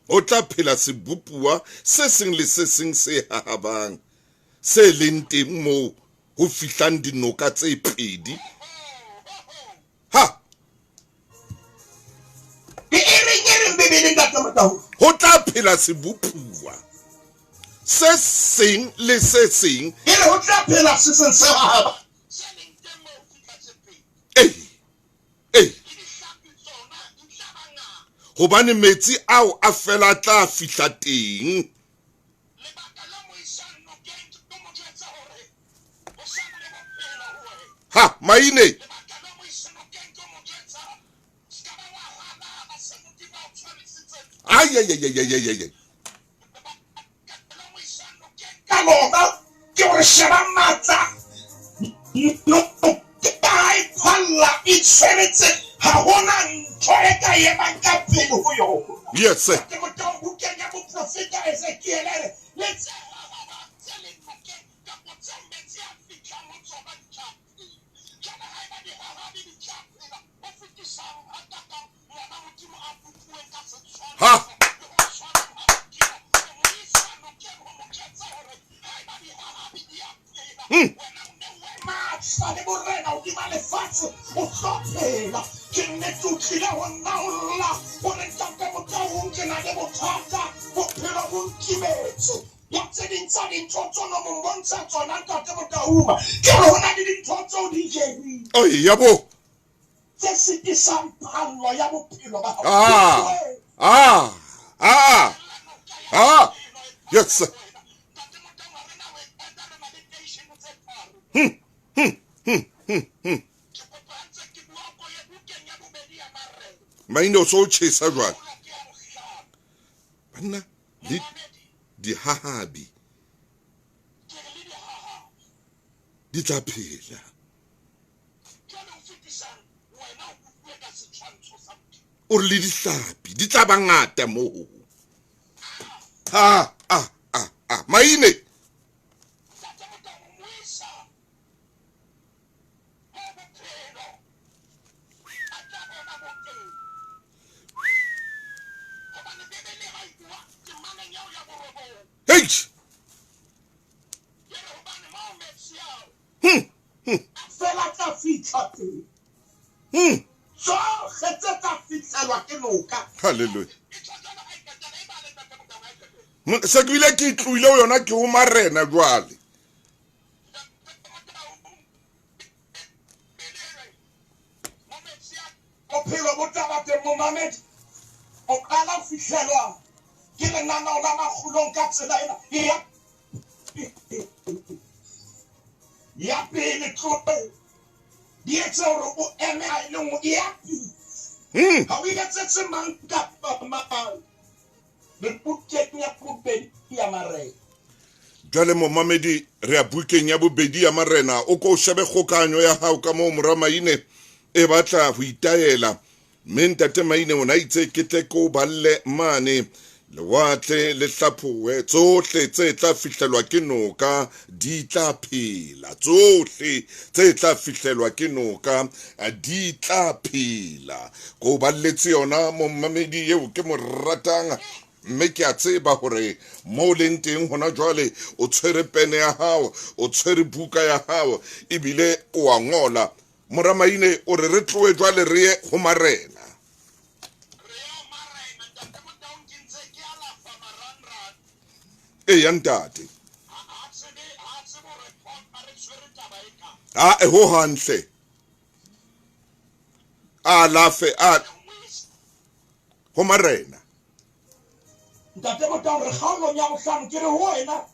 Ho tla phela sebopuwa se seng le se seng se hahabang se leng teng moo ho fihlang dinoka tse pedi. Ha ho tla phela sebopuwa se seng le se seng. E re ho tla phela se seng se hahabang. Hobane metsi ao a fela tla fihla teng. Ha maine. Ay ay ay ay ay ay. Ka lona ke hore sheba matla. No ka e phalla e tshweretse ha hona ntho e ka emang ka pele ho yona. Yes sir. Ke Motaung bukeng ya moprofeta Ezekiel re le tse tse le nokeng kapa tse metsi a fihlang ho tsona di tla phela. Jwale ha eba dihahabi di tla phela, ho fetisang hakakang ngwana Modimo a bopuweng ka setshwantsho Ha. le ho tshwanang ha Modimo. O mo isa nokeng ho mo jwetsa hore ha eba dihahabi di a phela, wena o ne o ema le borena hodima lefatshe o tlo phela. Ke nnete o tlile ho nna ho lla hore Ntate Motaung ke na le bothata, bophelo bo nkimetse. Ya tse ding tsa dintho tseo no mo mmontsha tsona Ntate Motaung ke hore ho na le dintho tseo di jereng Oi ya bo. tse sitisang phallo ya bophelo ba hao. Ah. Ah. Ah. Ah. Yes sir. Maine o so tjhesa jwale. Banna le dihahabi di tla phela. O re le dihlapi di tla ba ngata moo. Ha ah ah a Maine. Hey! Fela tla fitlha teng. Tsohle tse tla fitlhelwa ke noka. Hallelujah. Se ke bile ke tlohile ho yona ke ho marena jwale. Bophelo bo tla ba teng, momamedi. O qala ho fihlelwa ke lenaneo la makgulong ka tsela ena ya pele tlohe di etse hore o eme ha e le nngwe e ya pele. Ha o etsetse mang kapa mang. Re bukeng ya bobedi ya Marena. Jwale momamedi, re ya bukeng ya bobedi ya Marena. O ko o shebe kgokahanyo ya hao ka moo mora Maine e batla ho itaela. Mme ntate Maine o na itse ke tle ke o balle mane lewatle le hlaphohe, tsohle tse tla fihlelwa ke noka di tla phela, tsohle tse tla fihlelwa ke noka di tla phela. Ko o balletse yona momamedi eo ke mo ratang, mme ke a tseba hore mo o leng teng hona jwale o tshwere pene ya hao, o tshwere buka ya hao, ebile o a ngola. Mora Maine o re re tlohe jwale re ye ho marena. Eya ntate. A ho hantle. A alafe a ho marena. Ntate Motau, re kgaolong ya bohlano, ke re ho wena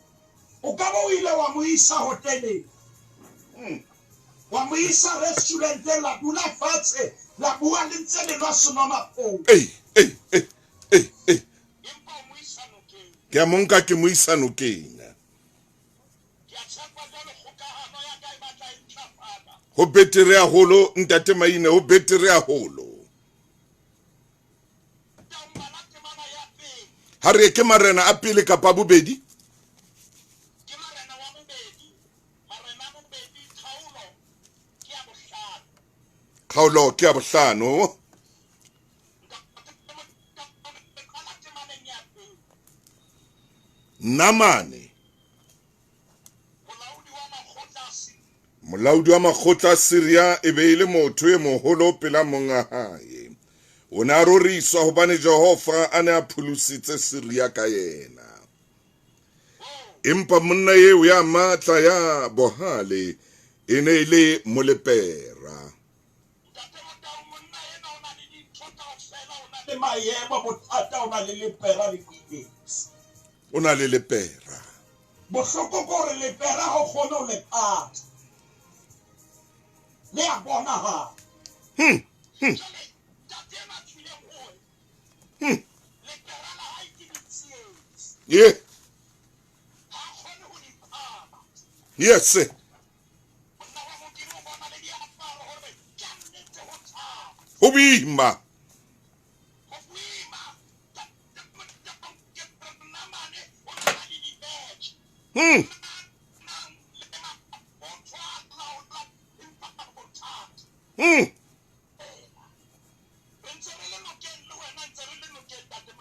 o ka ba o ile wa mo isa hoteleng, wa mo isa restauranteng, la dula fatshe, la bua le ntse le nwa senomaphodi. Ei, ei, ei, ei, ei. Ke a mo nka ke mo isa nokeng. Ho betere haholo ntate Maine, ho betere haholo. Ha re ke marena a pele kapa bobedi? Kgaolo ke ya bohlano. Namane, molaodi wa makgotla a Siria, e be e le motho e moholo pela monga hae. O ne a roriswa hobane Jehova a ne a pholositse Siria ka yena. Empa monna eo ya matla ya bohale e ne e le molepera. O na le lepera. Bohloko ke hore lepera ha o kgone ho le pata. Le a bonahala. Yeah. Yes. Ho boima.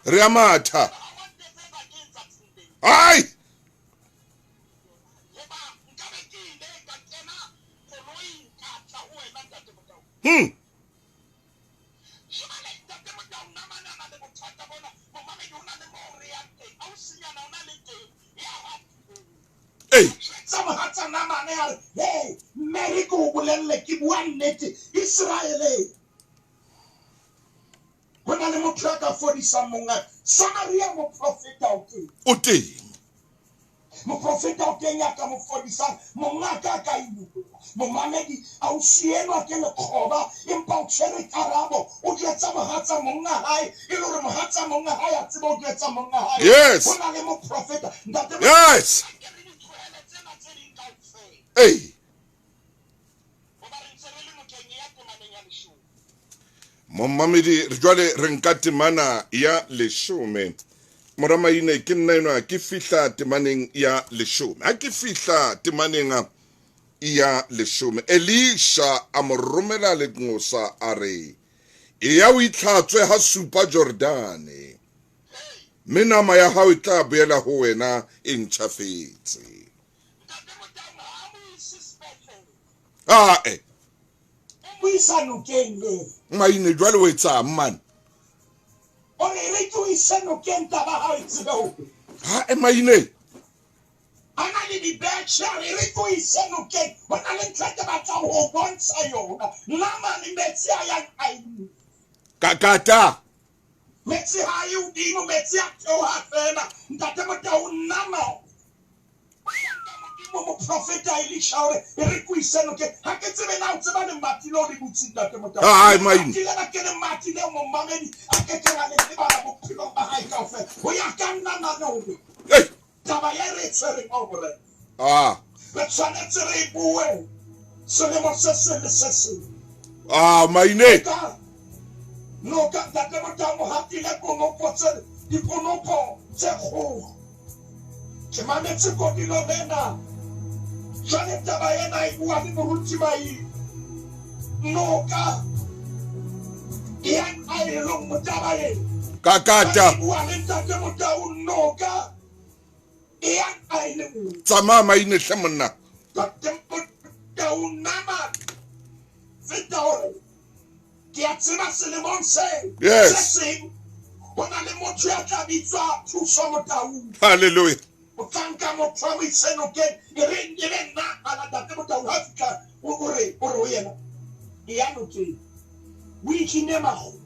Re a matha. Ai! Ei. Tsa mohatsa Namane a re, hey, Mary ke o bolelle ke bua nnete, Israele. Ho na le motho ya ka fodisang monga. Samaria moprofeta o teng. O teng. Moprofeta o teng ya ka mo fodisang monga ka ka imulola. Momamedi a o sienwa ke lekgoba, empa o tshwere karabo, o jwetsa mohatsa monga hae, e le hore mohatsa monga hae a tsebe o jwetsa monga hae. Yes. Ho na le moprofeta. Ntate Yes. Ei. Momamedi, jwale re nka temana ya leshome. Mora Maine, ke nna enwa ke fihla temaneng ya leshome. Ha ke fihla temaneng ya leshome, Elisha a mo romela lenqosa a re, Eya o itlhatswe ha supa Jordane, mme nama ya hao e tla boela ho wena e ntjhafetse. Ae. O isa nokeng le. Maine jwale o etsang man? O re re ke o ise nokeng taba ha e tsebe ho. Ha e Maine. A na le dibetšhe a re re ke o ise nokeng ho na le ntho e ke batlang ho bontsha yona. Nna mane metsi a yang a eng. Kakata. Metsi ha ye hodimo, metsi a theoha fela. Ntate Motau nna ma Modimo moprofeta Elisha o re e re ke o ise nokeng. Ha ke tsebe na o tseba lemati leo le butse Ntate Motau. Ai Maine. Lemati lena ke lemati leo momamedi a ke keng a le lebala bophelong ba hae kaofela. Ho ya ka nna nane hore Ei. taba ye re e tshwereng ao Morena. Ah. Re tshwanetse re e bue selemo se seng le se seng. Ah Maine. Noka, noka, Ntate Motau o hatile konopo tse dikonopo tse kgolo. Ke mametse kodilo lena. Jwale taba ena e bua le moruti Maine. Noka ya aelong motaba e. Kakata. E bua le Ntate Motau noka ya aelong. Tsamaya Maine hle monna. Ntate Motau nama feta hore ke a tseba selemong se Yes. se seng ho na le motho ya tla bitswa Thuso Motau. Hallelujah. O tla nka motho a mo ise nokeng e re e be nna ala Ntate Motau ha fihla o re o re ho yena e ya nokeng. O ikine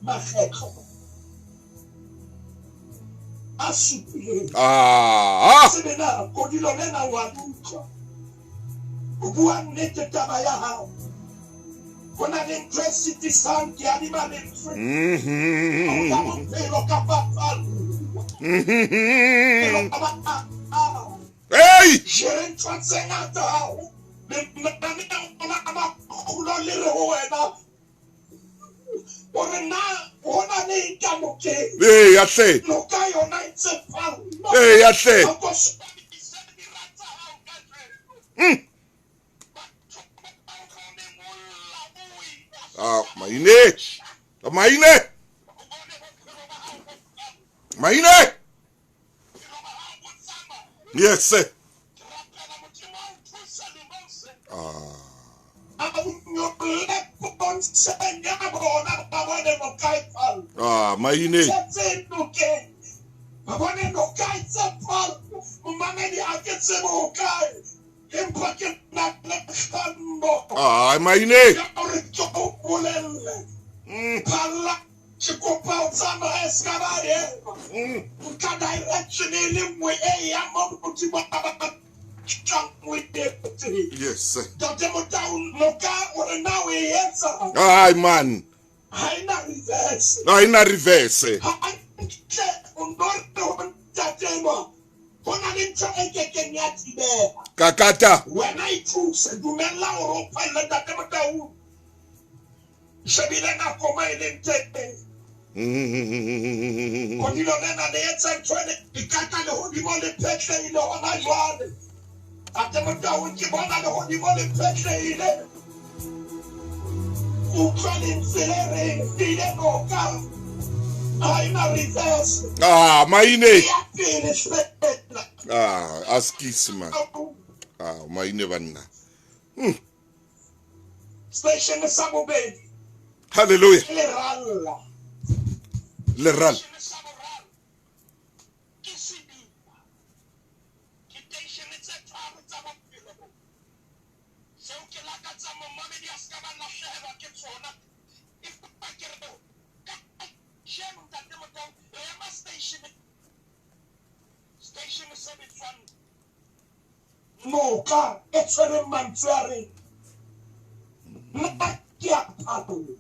makgetlo a supileng. Ah. Tsebe na kodilo lena wa le utlwa. O bua nnete taba ya hao. Ho na le ntho e sitisang ke adima lentswe. Ka bophelo kapa pallo. Hey! Jere ntho tse ngata haholo. Lenaneo la makgulo le re ho wena. O re na ho na le eng ka nokeng? Ee, ya hle. Noka yona e ntse phalla. Ee, ya hle. A ko swabise dira tsa hao kajeno. Ah, Maine. Maine. Maine. Yes, sir. Ah. Ah, Maine. Ah, Maine. Mm. Ke kopa o tsamaye se ka ba ema. Nka direction e le nngwe e yang mo Modimo a batlang o e etse. Yes, sir. Ntate Motau, noka o re na o e etsa. Ai man. Ha e na reverse. Ha e na reverse. Hantle o no re ho ntate enwa, ho na le ntho e kekeng ya thibeha. Kakata. Wena ithuse, dumella hore o phalle Ntate Motau. Shebile nako mo e leng teng. Kodilo lena le etsa ntho ene e ka tla lehodimo le phetlehile hona jwale. Ntate Motau, ke bona lehodimo le phetlehile. Utlwa lentswe le reng file noka ha e na reverse. Ah, Maine. E ya pele fela. Ah, askis man. Ah, Maine banna. Station sa bobedi. Hallelujah. Leralla. Leralla. Station sa boraro ke sediba. Ke teishene tse tharo tsa bophelo bo. Seo ke lakatsang momamedi a se ka ba lahlehelwa ke tsona. Empa ke re kajeno Ntate Motau, re ema station, station se bitswang Noka e tshwereng mantswe a reng nna ke a phaloha.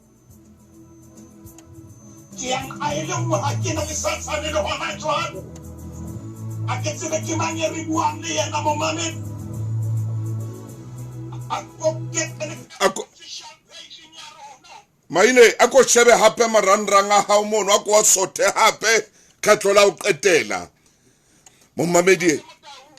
Ke yang a e le nngwe ha ke na ke sa tshwane le hona jwale. Ha ke tsebe ke mang e re buang le yena momamedi. A ko kene official page ya rona. Maine a ko shebe hape marangrang a hao mono, a ko a sothe hape kgetlo la ho qetela. Momamedi,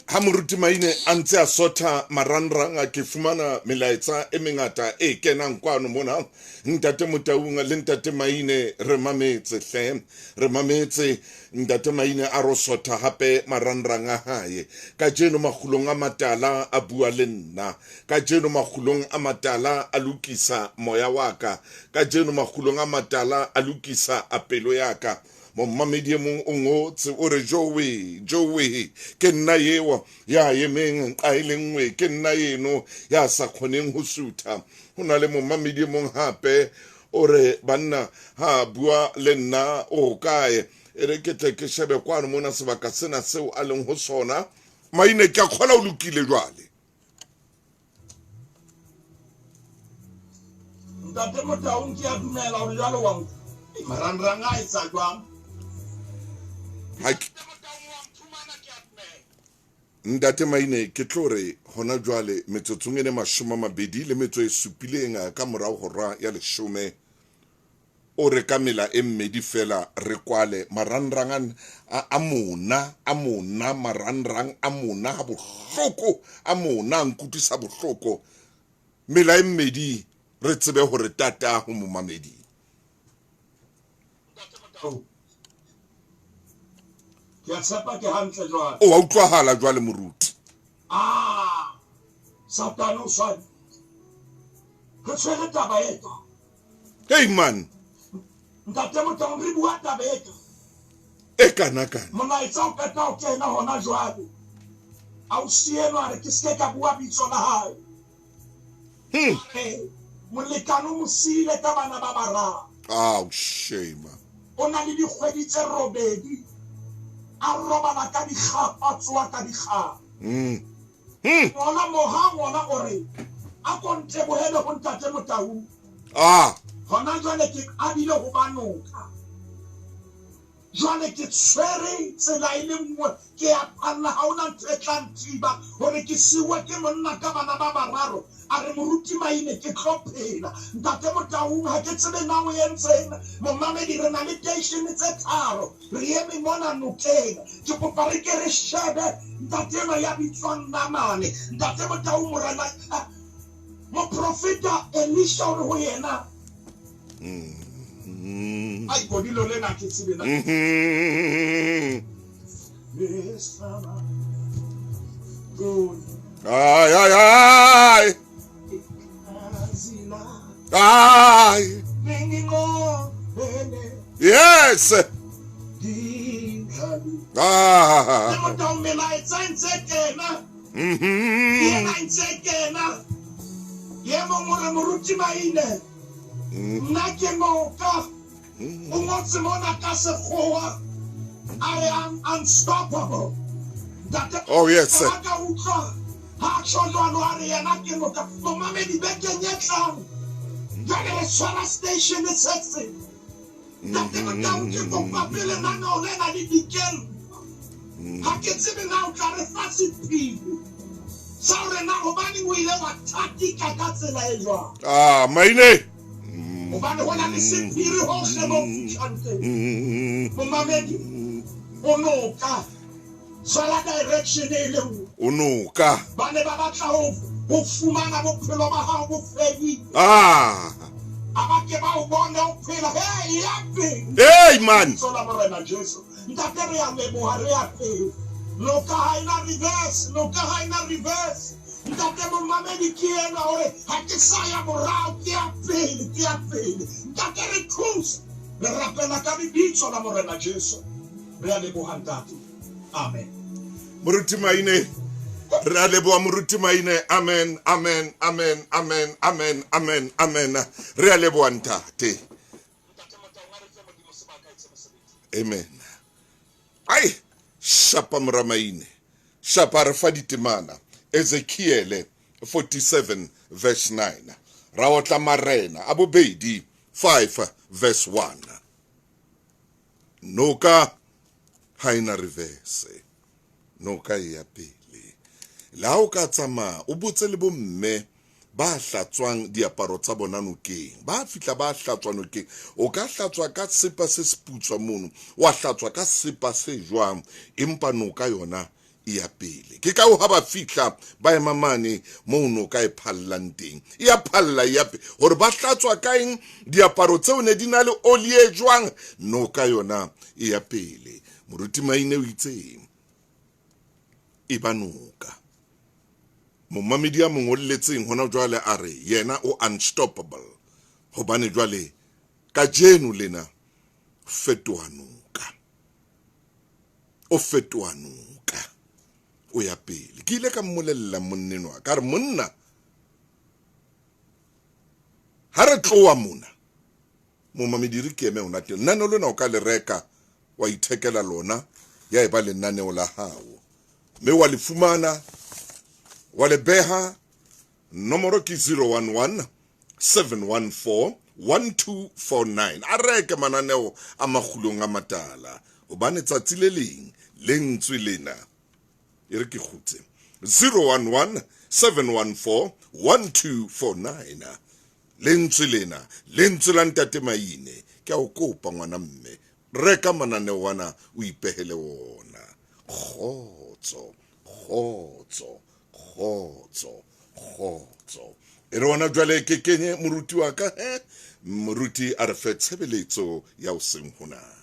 ha moruti Maine a ntse a sotha marangrang a ke fumana melaetsa e mengata e kenang kwano mona. Ntate Motaung le Ntate Maine re mametse hle, re mametse. Ntate Maine a ro sotha hape marangrang a hae. Kajeno makgulong a matala a bua le nna. Kajeno makgulong a matala a lokisa moya wa ka. Kajeno makgulong a matala a lokisa a pelo ya ka. Momamedi e mong o ngotse o re, Jowe, Jowe, ke nna eo ya emeng nqa e le nngwe, ke nna eno ya sa kgoneng ho sutha. Ho na le momamedi e mong hape o re, banna, ha bua le nna o kae? E re ke tle ke shebe kwano mona sebaka sena seo a leng ho sona. Maine, ke a kgola o lokile jwale. Ntate Motaung, ke a dumela hore jwale wa nku. Marangrang a etsa jwang? Ntate Maine, ke tlo re hona jwale metsotsong e ne 27 ka morao hora ya 10, o re ka mela e mmedi fela re kwale marangrang a mona, a mona, marangrang a mona ha bohloko, a mona a nkutlwisa bohloko. Mela e mmedi re tsebe hore tata ho momamedi. Ke a tshepa ke hantle jwale. O wa utlwahala jwale moruti. Ah, Satane o swabi. Re tshwere taba e ka. Hey man. Ntate Motaung, re bua taba e ka. E kana kana. Molaetsa o qeta ho kena hona jwale. Ausi enwa a re ke se ke ka bua bitso la hae. Molekane o mo siile ka bana ba bararo. Oh, shame. O na le dikgwedi tse 8 a robala ka dikgapa, a tsoha ka dikgapa. Ngwana moha ngwana o re a ko ntebohele ho Ntate Motaung. Hona jwale ke qadile ho ba noka. Jwale ke tshwere tsela e le nngwe, ke a palla, ha hona ntho e tla nthiba hore ke siuwe ke monna ka bana ba bararo. A re moruti Maine ke tlo phela. Ntate Motaung, ha ke tsebe na o entseng. Momamedi, re na le teishene tse 3, re eme mona nokeng. Ke kopa re ke re shebe ntate enwa ya bitswang Namane. Ntate Motaung, morena moprofeta Elisha o re ho yena, Ai, kodilo lena ke tsebe na. Ai, ai, ai. Ai. Yes. Ah. Nna ke noka, o ngotse mona ka sekgowa, I am unstoppable. Oh yes. Ka utlwa ha tjho jwalo, a re yena ke noka. Momamedi, bekeng e tlang jwale re tshwara station se seng. Ntate Motaung, ke kopa pele lenaneo lena le dikelo. Ha ke tsebe na o tla re fa sephiri sa hore na hobaneng o ile wa thatika ka tsela e jwang. Ah, Maine. Hobane ho na le sephiri hohle mo fihlang teng. Momamedi, o noka. Tshwara direction e le nngwe. O noka. Ba ne ba batla ho fumana bophelo ba hao bo fedile. Ah. A ba ke ba o bone o phela. Hey, ya pele. Hey man. Tsola Morena Jesu. Ntate, re a leboha, re a pele. Noka ha ena reverse, noka ha ena reverse. Ntate momamedi ke ena hore ha ke sa ya morao, ke ya pele, ke ya pele. Ntate, re thuse. Re rapela ka lebitso la Morena Jesu. Re a leboha ntate. Amen. Moruti Maine, re a leboha Moruti Maine. Amen, amen, amen, amen, amen, amen, amen. Re a leboha ntate. Amen. Ai, shapa mora Maine. Shapa re fa ditemana. Ezekiele 47 verse 9. Ra otla marena a bobedi 5 verse 1. Noka ha ena reverse. Noka e ya pele. La o ka tsamaya o botse le bomme Ba hlatswang diaparo tsa bona nokeng, ba fihla ba hlatswa nokeng. O ka hlatswa ka sepa se seputswa mono, wa hlatswa ka sepa se jwang, empa noka yona e ya pele. Ke ka ho ha ba fihla ba ema mane moo noka e phallang teng, e ya phalla e ya pele. Hore ba hlatswa ka eng, diaparo tseo ne di na le oli e jwang, noka yona e ya pele. Moruti Maine o itse e ba noka. Momamedi a mo ngolletseng hona jwale a re yena o unstoppable hobane jwale kajeno lena fetoha noka. O fetoha noka. O ya pele. Ke ile ka mmolella monnenwa ka re monna ha re tloha mona momamedi re ke eme hona teng. Lenaneo lena o ka le reka wa ithekela lona ya eba lenaneo la hao mme wa le fumana wa le beha. Nomoro ke 011 714 1249. A reke mananeo a makgulong a matala hobane tsatsi le leng lentswe lena e re ke kgutse 011 714 1249. Lentswe lena, lentswe la Ntate Maine, ke a o kopa ngwana mme, reka mananeo ana o ipehele wona. Kgotso, kgotso, kgotso, kgotso. E re hona jwale ke kenye moruti wa ka, he moruti a re fe tshebeletso ya hoseng hona.